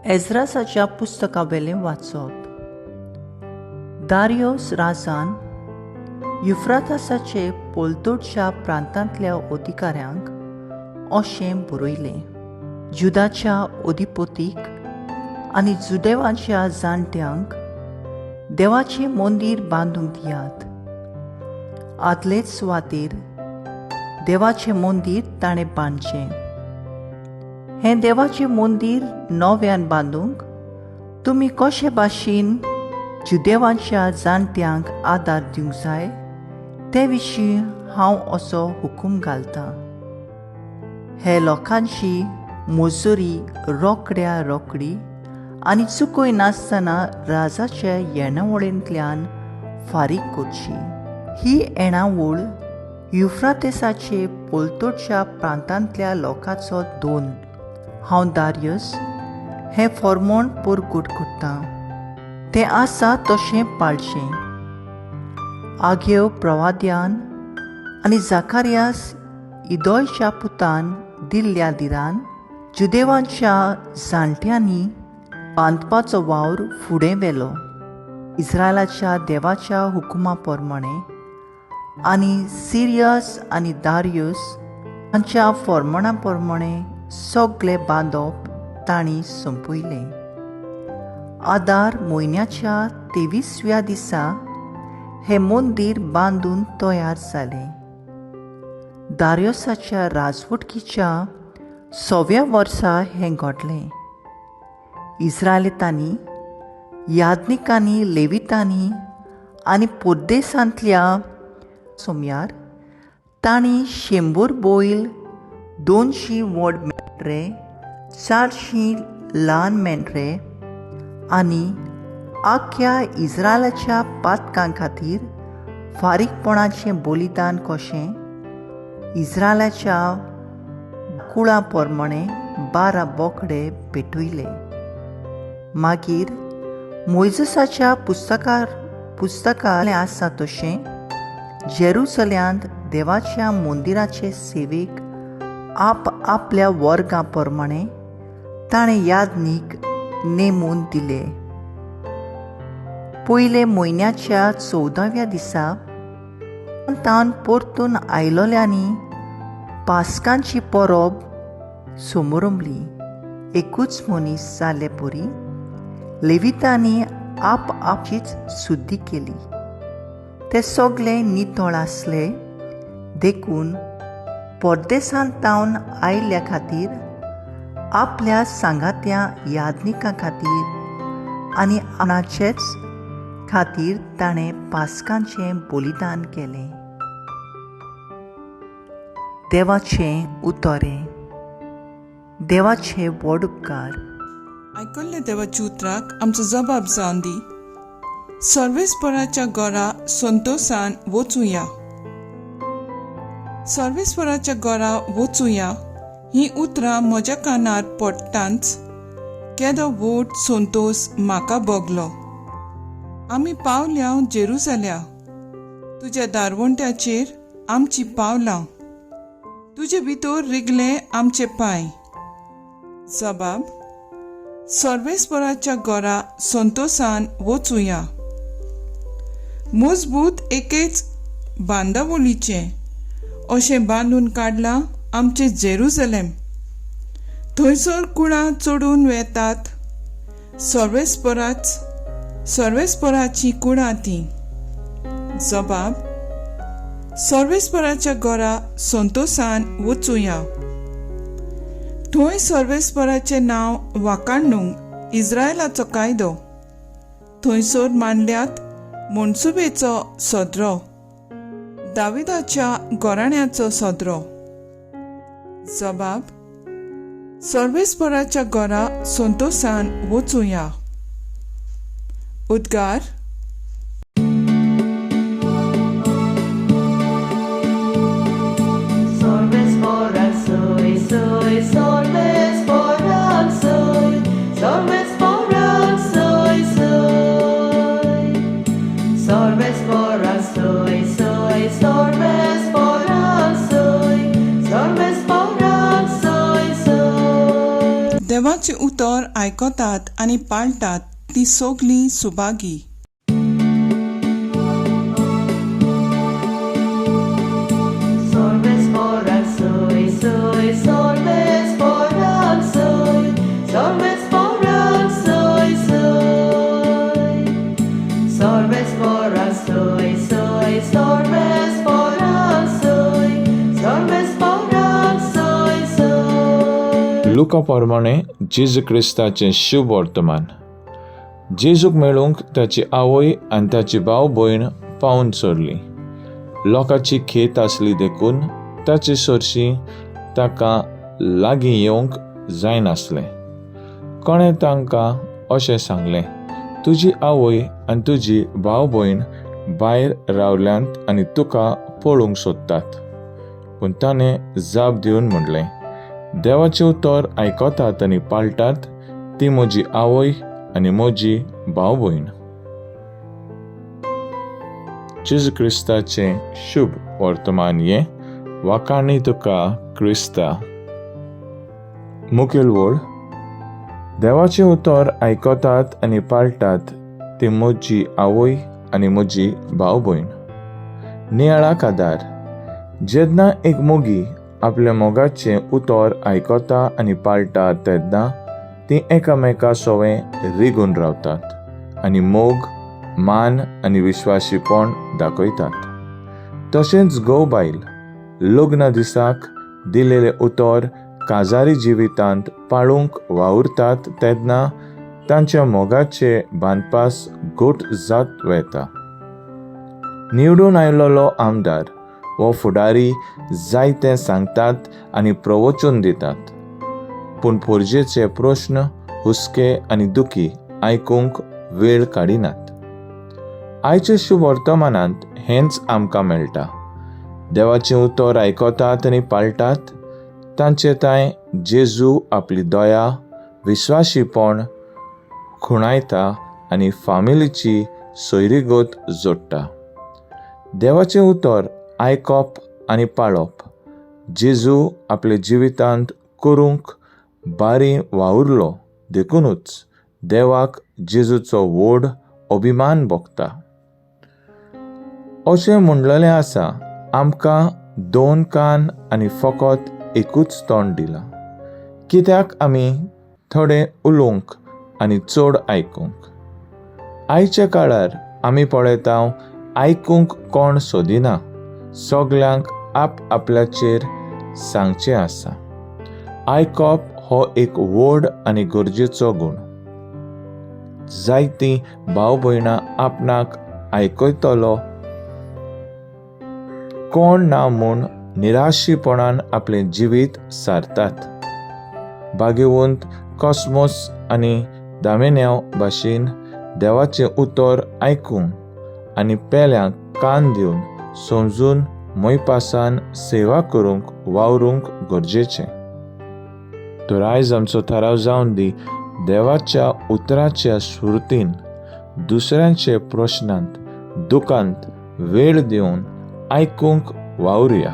एज्रासाच्या पुस्तकावेलें वाचप. दारियोस राजान युफ्रातासाचे पोलतोडच्या प्रांतांतल्या अधिकाऱ्यांक अशें बरयलें, जुदाच्या अधिपतीक आनी जुदेवाच्या जाणट्यांक देवाचें मंदीर बांदूंक दियात. आदलेच सुवातेर देवाचें मंदीर ताणें बांदचें. हें देवाचें मंदीर नव्यान बांदूंक तुमी कशे भाशेन जुदेवाच्या जाणट्यांक आदार दिवंक जाय ते विशीं हांव असो हुकूम घालतां. हे लोकांची मजुरी रोकड्या रोकडी आनी चुकय नासतना राजाच्या येणावळींतल्यान फारीक करची. ही येणावळ युफ्रातेसाचे पोलतोडच्या प्रांतांतल्या लोकांचो दोन. हांव दारियस हें फॉर्मोण परगट करतां, तें आसा तशें पाळचें. आग्यो प्रवाद्यान आनी जाकारियास इदोयच्या पुतान दिल्ल्या दिरान जुदेवांच्या जाणट्यांनी बांदपाचो वावर फुडें व्हेलो. इस्रायलाच्या देवाच्या हुकुमा प्रमाणें आनी सिरियस आनी दारियस हांच्या फॉर्मणा प्रमाणें सगळें बांदप तांणी सोंपयलें. आदार म्हयन्याच्या 23व्या दिसा हें मंदीर बांदून तयार जालें. दारियसाच्या राजवटकीच्या 6व्या वर्सा हें घडलें. इस्रायलितांनी, याज्ञिकांनी, लेवितांनी आनी परदेसांतल्या सोमयार तांणी 100 बैल, 200 व्हड मेंढरे, 400 ल्हान मेंढरे आनी आख्या इस्रायलाच्या पातकां खातीर फारीकपणाचें बलिदान कशें इस्रायलाच्या कुळां प्रमाणें 12 बोकडे पेटयले. मागीर मोयजेसाच्या पुस्तकांत आसा तशें जेरुसल्यांत देवाच्या मंदिराचे सेवेक आप आपल्या वर्गां प्रमाणें ताणें याज्ञीक नेमून दिले. पयले म्हयन्याच्या 14व्या दिसा तावन परतून आयलोल्यांनी पास्कांची परब समरंबली. एकूच मनीस जाल्ले परी लेवितांनी आप आपचीच सुद्दी केली. ते सगळे नितळ आसले देखून परदेसांत तावन आयिल्ल्या खातीर आपल्या सांगात्या याज्ञिकां खातीर आनी आपणाचेच खातीर ताणें पास्कांचें बलिदान केलें. देवाचें उतरें. देवाचे व्हड उपकार. आयकल्ले देवाच्या उतराक आमचो जबाब जावन दी. सर्वेस्पराच्या घरा संतोसान वचुया. सर्वेस्पराच्या घरा वचुया ही उतरां म्हज्या कानार पडटांच केदो व्हड संतोस म्हाका भोगलो. आमी पावल्या जेरुजाल्या, तुज्या दारवंट्याचेर आमची पावलां, तुजे भितर रिगले आमचे पांय. जबाब, सर्वेस्पराच्या घरा संतोसान वचुया. मजबूत एकेच बांदावळीचें अशें बांदून काडलां आमचें जेरुजलेम. थंयसर कुळां चडून वेतात सर्वेस्पराच, सर्वेस्पराचीं कुळां तीं. जबाब, सर्वेस्पराच्या घरा संतोसान वचुया. थंय सर्वेस्पराचें नांव वाकाणूंक इस्रायलाचो कायदो. थंयसर मांडल्यात मनसुबेचो सदरो, दाविदाच्या घराण्याचो सदरो. जबाब, सर्वेस्पराच्या घरा संतोसान वचुया. उद्गार. देवाचें उतर आयकतात आनी पाळटात तीं सगलीं Subhagi. Solves soy, soy, solves soy, solves soy, soy. Solves soy, soy, solves soy, solves soy, soy. लुका प्रमाणे जेजू क्रिस्ताचें शुभ वर्तमान. जेजूक मेळूंक ताची आवय आनी ताची भाव भयण पावून सरली. लोकांची खेत आसली देखून ताचे सरशीं ताका लागीं येवंक जायनासलें. कोणें तांकां अशें सांगलें, तुजी आवय आनी तुजी भाव भयण भायर रावल्यांत आनी तुका पळोवंक सोदतात. पूण ताणें जाप दिवन म्हणलें, देवाचें उतर आयकतात आनी पाळटात ती म्हजी आवय आनी म्हजी भाव भयण. जेजू क्रिस्ताचें शुभ वर्तमान हें. वाखाणी तुका क्रिस्ता. मुखेल वळ. देवाचें उतर आयकतात आनी पाळटात ती म्हजी आवय आनी म्हजी भाव भयण. नियाळाक आदार. जेन्ना एक मोगी आपल्या मोगाचें उतर आयकता आनी पाळटा तेन्ना तीं एकामेका सवें रिगून रावतात आनी मोग, मान आनी विश्वासीपण दाखयतात. तशेंच घोव बायल लग्न दिसाक दिलेलें उतर काजारी जिवितांत पाळूंक वावुरतात तेन्ना तांच्या मोगाचे बांदपास घट जात वता. निवडून आयलेलो आमदार वो फुडारी जायतें सांगतात आनी प्रवचन दितात, पूण पोरजेचे प्रश्न, हुस्के आनी दुखी आयकूंक वेळ काडिनात. आयचे शुभ वर्तमानांत हेंच आमकां मेळटा. देवाचें उतर आयकतात आनी पाळटात तांचे तांय जेजू आपली दया, विश्वासीपण खुणायता आनी फामिलीची सोयरीगत जोडटा. देवाचें उतर आयकप आनी पाळप जेजू आपल्या जिवितांत करूंक बारी वावुरलो, देखुनूच देवाक जेजूचो व्हड अभिमान भोगता. अशें म्हणलेलें आसा, आमकां दोन कान आनी फकत एकूच तोंड दिलां, कित्याक आमी थोडें उलोवंक आनी चड आयकूंक. आयच्या काळार आमी पळयता, आयकूंक कोण सोदिना. सगल्यांक आप आपल्याचेर सांगचें आसा. आयकप हो एक व्हड आनी गरजेचो गूण. जायतीं भाव भयणां आपणाक आयकतलो कोण ना म्हूण निराशीपणान आपलें जिवीत सारतात. भाग्यवंत कॉस्मोस आनी दामेन्याव भाशेन देवाचें उतर आयकूंक आनी पेल्यांक कान दिवन समजून मोयपासान सेवा करूंक वावरूंक गरजेचें. तर आयज आमचो थाराव जावन दी, देवाच्या उतराच्या स्फुर्तीन दुसऱ्यांचे प्रश्नांत, दुखांत वेळ दिवन आयकूंक वावरुया.